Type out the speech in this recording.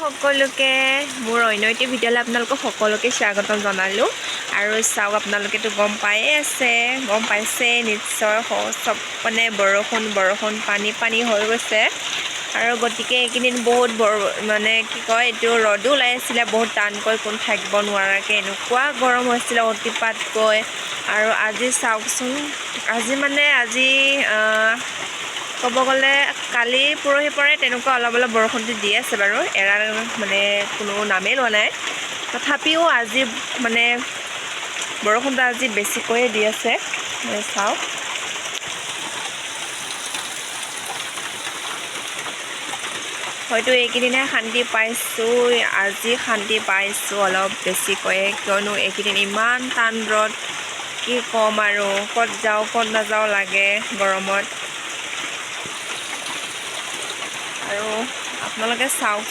সকলোকে মোৰ অন্য এটি ভিডিঅ'লৈ আপোনালোকক সকলোকে স্বাগতম জনালোঁ। আৰু চাওক, আপোনালোকেতো গম পায়ে আছে, গম পাইছে নিশ্চয়, চব মানে বৰষুণ বৰষুণ, পানী পানী হৈ গৈছে। আৰু গতিকে এইকেইদিন বহুত মানে কি কয় এইটো, ৰ'দো ওলাই আছিলে বহুত টানকৈ, কোন থাকিব নোৱাৰাকৈ এনেকুৱা গৰম হৈছিলে অতিপাতকৈ। আৰু আজি চাওকচোন, আজি মানে আজি ক'ব গ'লে কালি পৰহি পৰাই তেনেকুৱা অলপ অলপ বৰষুণটো দি আছে বাৰু, এৰাৰ মানে কোনো নামেই লোৱা নাই। তথাপিও আজি মানে বৰষুণটো আজি বেছিকৈয়ে দি আছে। চাওক, হয়তো এইকেইদিনহে শান্তি পাইছোঁ, আজি শান্তি পাইছোঁ অলপ বেছিকৈয়ে, কিয়নো এইকেইদিন ইমান টান ৰ'দ, কি ক'ম আৰু, ক'ত যাওঁ ক'ত নাযাওঁ লাগে গৰমত। আৰু আপোনালোকে চাওক।